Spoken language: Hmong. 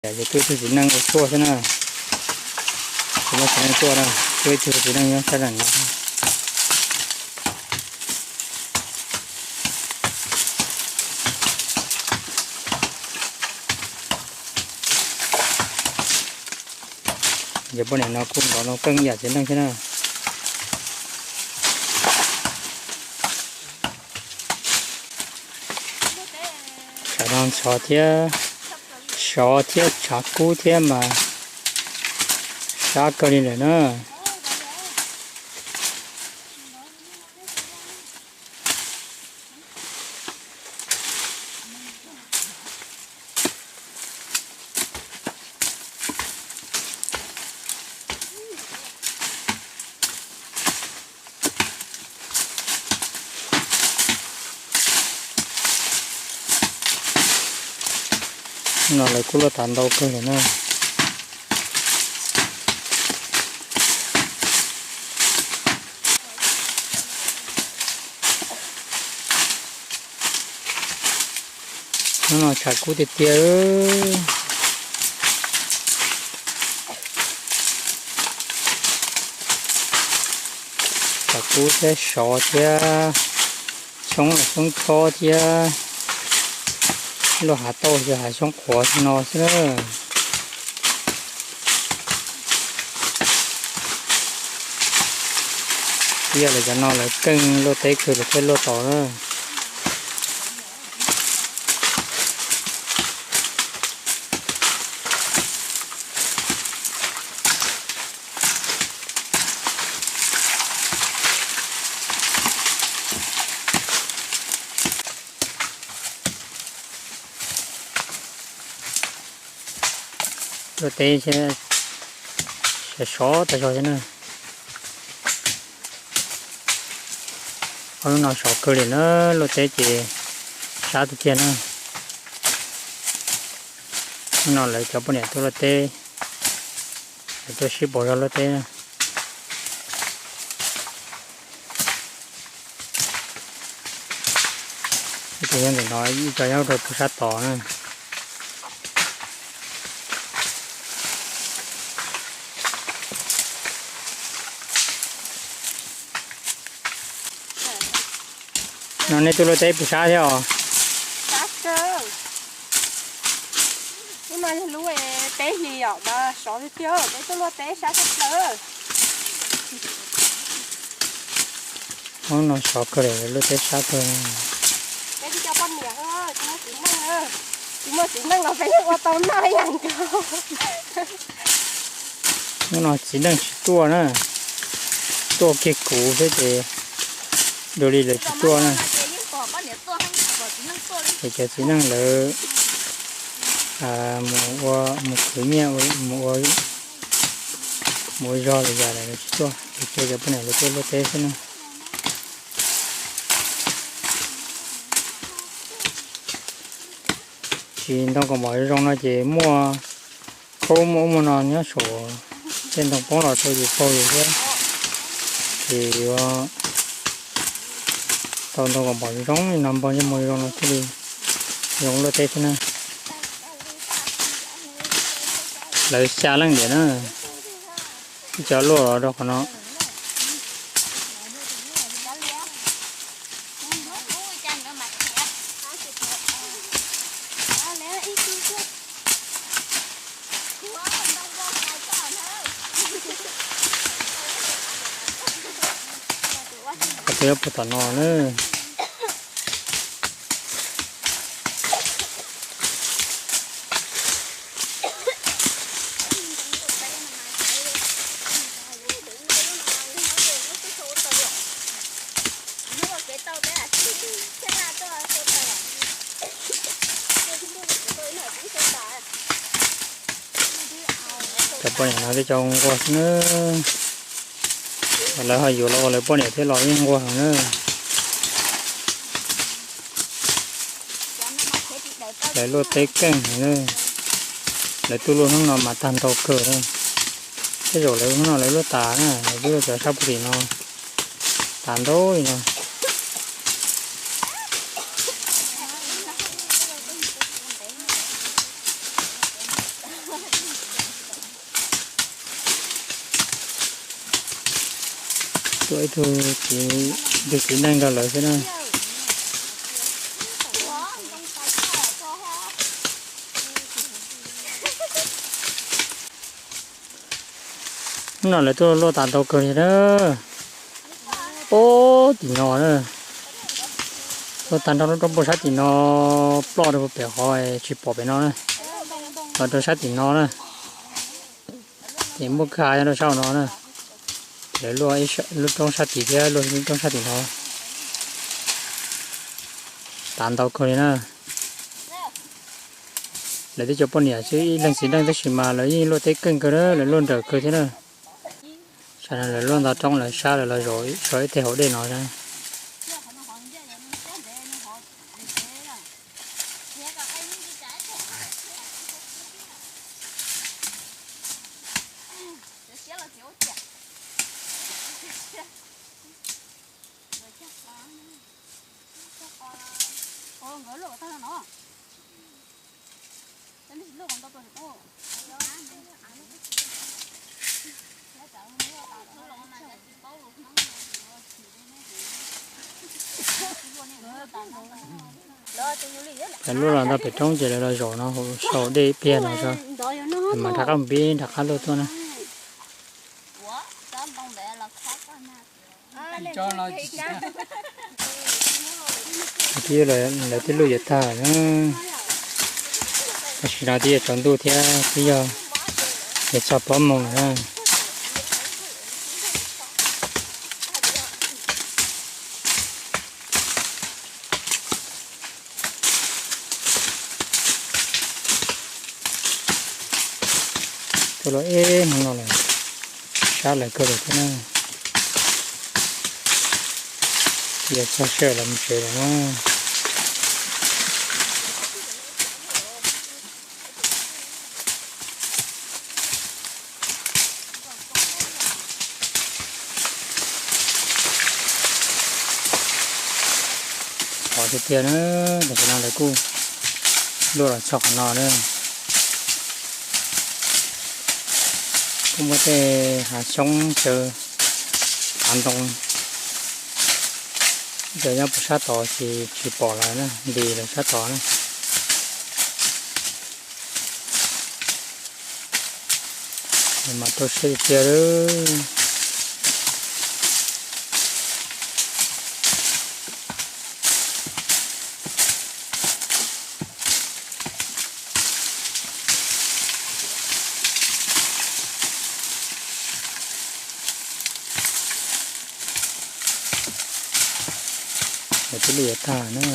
Ces tuaj ib tug txiv neej ua tuaj xwb na. Txiv neej, txiv neej tuaj na, tuaj ib tug txiv neej nyob sab nram no. Cov poj niam no kuj nrov ntoo keej ib yam txiv neej thiab na. Tshav no ntxhov thiab, sov thiab tshav kub thiab mas sab kawg li lawm na. No lawv kuj luaj tas ntau kawg lawm na. Hnub no tshav kub tiag tiag. Tshav kub thiab sov thiab, xyoob los xyoob chob thiab, luaj hav tauj yog hav xyoob qhuav no xwb na. Ib yam li cov no lawv keej luaj teb kawg lawv thiaj luaj tau na. Luaj teb sov sov tas zog thiab na. Ob hnub no sov kawg li na, luaj teb ces sab tiag tiag na. Hnub no lawv cov poj niam tuaj luaj teb, lawv tuaj sib pauv zog luaj teb na. Ib co nyob ntawm no, ib co nyob rau pem sab tod na. No nej tuaj luaj teb pem sab thiab os? Hnub no yog lub teb hli os, sov tiag tiag, peb tuaj luaj teb sab tshaj plaws. Hnub no sov kawg li, luaj teb sab kawg. Peb tsis coj poj niam, tsis muaj txiv neej, tsis muaj txiv neej los peb yeej ua tau noj ib yam nkaus. Hnub no txiv neej tsis tuaj na, tuaj kiag kuv xwb ces dua li lawv tsis tuaj na. Ces cov txiv neej lawv mus ua, mus khwv nyiaj, mus ua, mus ua zog los yam lawv tsis tuaj, ces cov poj niam lawv tuaj luaj teb xwb na. Tsis ntoo kaus mom zoo no ces muaj khaub muaj ub muaj no nyob saum tej ntoo poob los rau yus paug yus thiab. Ces yuav tau ntoo kaus mom zoo li no, npog ntsej muag zoo no thiaj li zoo luaj teb xwb na. Lawv xya leej ntiag na, ib co luaj los rau qhov no. Kuv twb yuav puag tom no na. Cov poj niam no twb cov nquag xwb na. Lawv ho yuav los ua lawv poj niam thiab los yeej nquag heev na. Lawv luaj teb keej heev na. Lawv tuaj luaj hnub no mas tag ntau kawg na. Tej zaum lawv hnub no lawv luaj tas na, lawv twb luaj cov sab puag tim no tas ntau li no. Ib tug txiv, ib tug txiv neej nrog lawv xwb na. Hnub no lawv tuaj luaj tas ntau kawg li na. Pem tim no na, luaj tag nrho lub roob puag sab tim no, ploj rau pem qhov tsis pom pem no na, los rau sab tim no na. Ces muaj kwj ha nyob rau sab no na. Lawv luaj lub roob sab tid thiab luaj lub roob sab tim no, tas ntau kawg li na. Lawv twb cov poj niam xwb, ib leeg txiv neej tab sis mas lawv yeej luaj teb keej kawg na, lawv luaj nrawm kawg thiab na. Sab no lawv luaj ntau roob, lawv sab lawv los zaum so ib teg hauv dej no na. Lawv luaj los ntau pem roob ces lawv los zaum no hauv, sau dej pliag no tso, mas rov qab mus pib rov qab luaj tuaj na. Twb, lawv twb luaj yuav tag na. Tam sim no twb yuav tsaus ntuj thiab, twb yog yuav txog plaub moos lawm na. Tuaj luaj ib hnub no lawm, sab lawv kawg lawm thiab na. Yog txog sij hawm lawv mus tsev lawm na. Qhov tiag tiag na, tam sim no lawv kuj luaj los txog qhov no na. Kuj muaj tej hav xyoob cawv, hav ntoo, cov nyob puag sab tod ces tsis pom lawm na, nti lawv sab tod na. Mas rau siab tiag tiag. Lawv twb luaj yuav tag na.